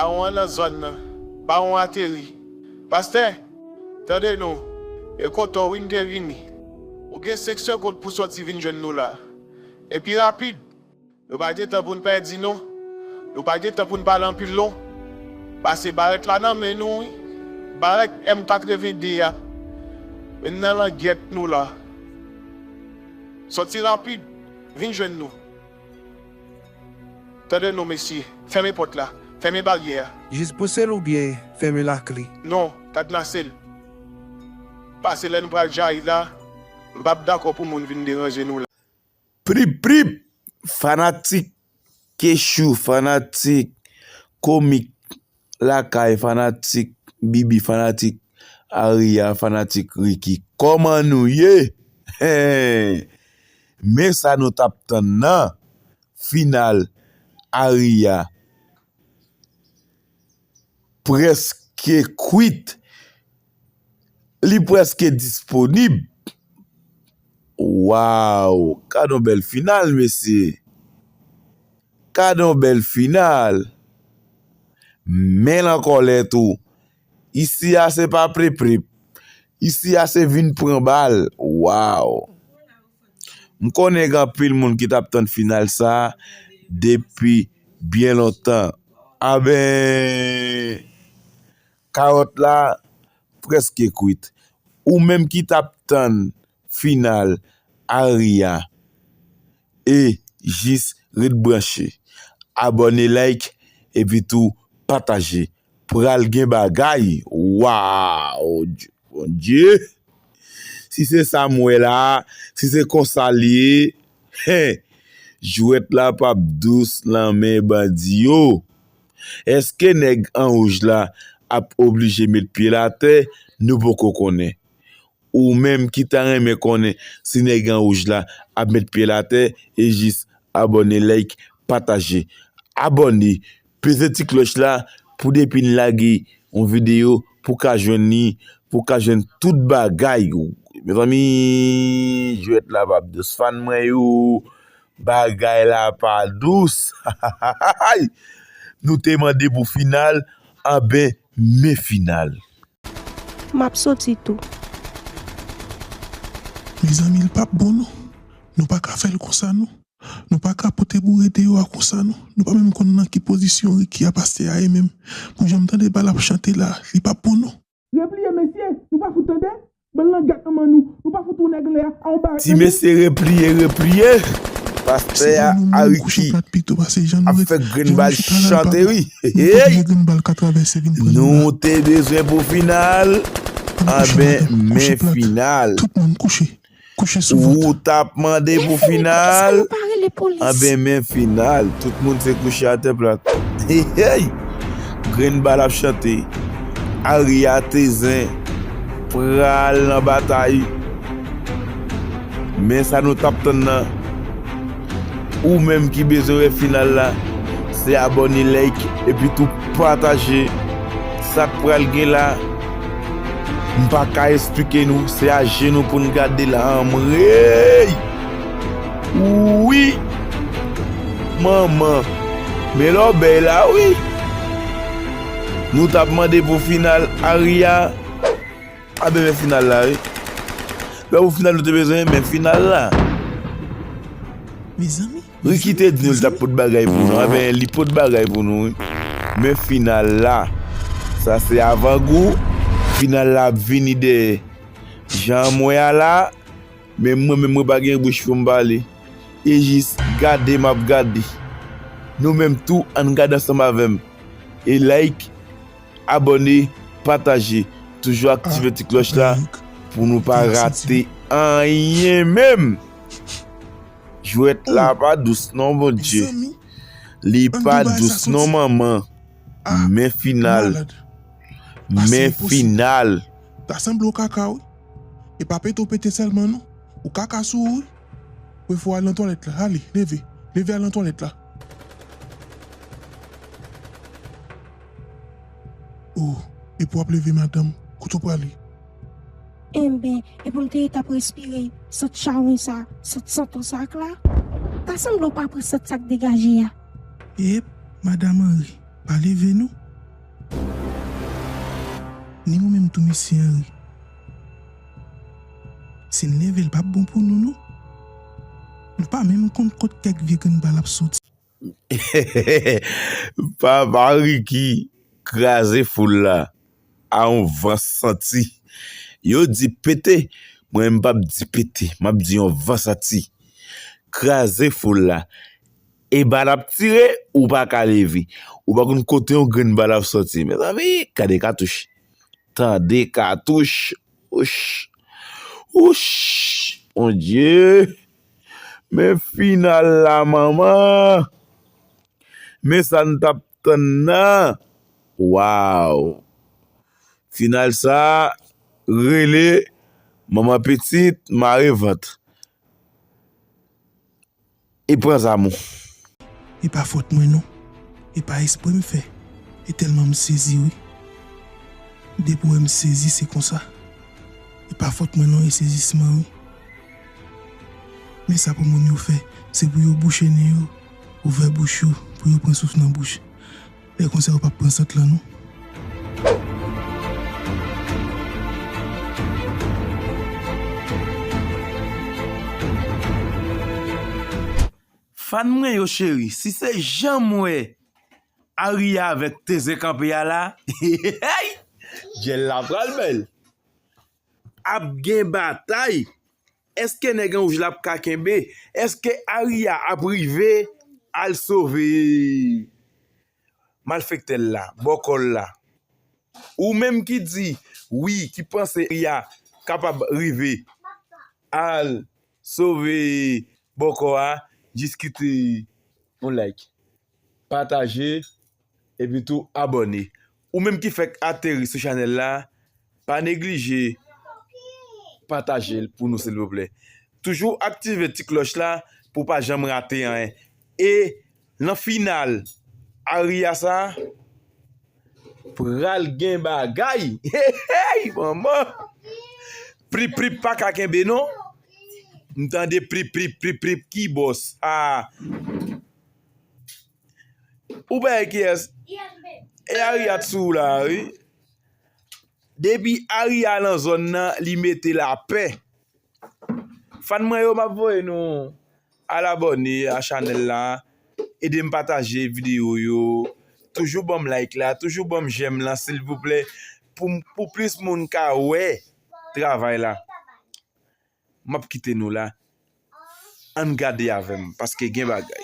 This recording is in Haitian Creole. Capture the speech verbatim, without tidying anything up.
Bawon an nan zòn nan. Bawon an ateri. Pastè, tande nou. E kote w wi n te vini. Ou gen senk segonn pou sòti vin jwenn nou la. Epi rapid. Nou pa gen tan pou n pèdi non. Nou pa gen tan pou n pale anpil non. Pase barèt la nan men nou wi. Barèt M katreven de a. Men n nan langyèt nou la. Sòti rapid. Vin jwenn nou. Tande non mesye. Fèmen pòt la. Fèmen baryè a. Jis pouse l oubyen fèmen lakle? Non, kadnase l. Pase lè n pral jayi la, m p ap dakò pou moun vin deranje nou la. Prip, prip! Fanatik Kechou, fanatik komik lakay, fanatik Bibi, fanatik Aria, fanatik Ricky. Kòman nou ye? Hen! Men sa nou t ap tann nan, final Aria prèske kwit. Li prèske disponib. Waw! Gad yon bèl final, mesye. Gad yon bèl final. Men l an kòlè tou. Isi a se pa preprep. Isi a se vin pran bal. Waw! M konnen gen anpil moun ki t ap tann final sa a depi byen lontan. Anben, kawòt la prèske kwit. Ou menm ki t ap tann final Aria, e jis ret branche. Abòne, like, epi tou pataje. Pral gen bagay. Waw! Bondye! Si se sa m wè la, si se konsa l ye, hen, jwèt la p ap dous nan men bandi yo. Èske nèg an wouj la ap oblije met pye l atè? Nou poko konnen. Ou menm ki ta renmen konnen si nèg an wouj la ap met pye l atè, e jis abòne, like, pataje. Abòne, peze ti klòch la pou depi n lage yon videyo pou ka jwenn li, pou ka jwenn tout bagay. Mezanmi, jwèt la p ap dous fan mwen yo. Bagay la pa dous. Nou te mande pou final, anben, men final. M ap soti tou. Mezanmi, l p ap bon non. Nou pa ka fè l konsa non. Nou pa ka pote boure deyò a konsa non. Nou pa menm konn nan ki pozisyon Ricky a pase a ye menm. Pou jan m tande bal ap chante la, li p ap bon non. Repliye mesye, nou pa fout tande. Bann langyèt nan men nou, nou pa fout yon nèg lè a, a yon barèt. Ti mesye repliye, repliye. Pastè a, Ariki ap fè grenn bal chante wi. Hey! Nou te bezwen pou final. Anben, men final. Tout moun kouche. Kouche sou vant. Ou t ap mande pou final. Anben, men final. Tout moun se kouche atè plat. Hey, hey! Grenn bal ap chante. Aria te zen. Pral nan batay. Men sa nou t ap tann nan. Ou menm ki bezwen wè final la, se abòne, like, epi tou pataje. Sa k pral gen la, m pa ka esplike nou, se a je nou pou n gade la. Anmwey! Wi! Manman! Men lòbèy la, wi! Nou t ap mande pou final Aria. Anben, men final la, wi. Lè pou final nou te bezwen, men final la. Mezanmi. Ricky te di nou li t ap pot bagay pou nou. Anben, li pot bagay pou nou, wi. Men final la. Sa se avangou. Final la ap vini dèyè. Jan m wè a la, men mwen menm mwen pa gen bouch pou m pale. E jis gade m ap gade. Nou menm tou, ann gade ansanm avè m. E like, abòne, pataje. Toujou aktive ti klòch la pou nou pa rate anyen menm. Jwèt la pa dous non, Bondye. Li pa dous non, manman. Men final. Men final. Ta sanble w kaka, wi. E pa pete w pete sèlman, non. Ou kaka sou ou, wi. Prefò al nan twalèt la. Ale, leve. Leve al nan twalèt la. Oh, epi w ap leve, madanm. Kote w prale? Enben, e pou m te ret ap respire sant chawony sa, sant santo sa k la? Ta sanble w pa pran sant sa k degaje a. Ep, madanm Henry, pa leve non. Ni mwen menm tou, mesye Henry. Si n leve l p ap bon pou nou, non. Nou pa menm konn kot kèk vye grenn bal ap soti. Papa Ricky kraze foul la a yon van santi. Yo di pete, mwen m p ap di pete, m ap di yon van santi. Kraze foul la. E bal ap tire, ou pa ka leve. Ou pa konn kote yon grenn bal ap soti. Mezanmi, gade katouch. Tande katouch. Wouch. Wouch. Bondye. Men final la, manman. Men sa n t ap tann nan. Waw. Final sa rele manman pitit mare vant. E pran zam ou. E pa fòt mwen non. E pa espre m fè. E tèlman m sezi wi. Depi w wè m sezi se konsa. E pa fòt mwen non e sezisman wi. Men sa pou moun yo fè, se pou yo bouche nen yo, ouvè bouch yo, pou yo pran souf nan bouch. Lè konsa yo p ap pran sant lan non. Fan mwen yo cheri, si se jan m wè Aria avèk Teze kanpe a la, hey! Dyèl la pral bèl. Ap gen batay. Èske nèg an wouj la ap ka kenbe? Èske Aria ap rive al sove malfektè l la, bòkò l la? Ou menm ki di wi, ki panse Aria kapab rive al sove bòkò a, jis kite yon like, pataje, epi tou abòne. Ou menm ki fèk ateri sou chanèl la, pa neglije pataje l pou nou silvouplè. Toujou aktive ti klòch la pou pa janm rate anyen. E nan final Aria sa pral gen bagay. Hey, hey, manman. Prip prip pa ka kenbe non. M tande prip prip prip prip ki bòs. Ah. Ou pa wè kiyès? E Aria t sou ou la wi. Depi Aria nan zòn nan, li mete lapè. Fan mwen yo, m ap voye nou al abòne a chanèl la. Ede m pataje videyo yo. Toujou ban m like la, toujou ban m j'aime lan silvouplè. Pou, pou plis moun ka wè travay la. M ap kite nou la. Ann gade avè m, paske gen bagay.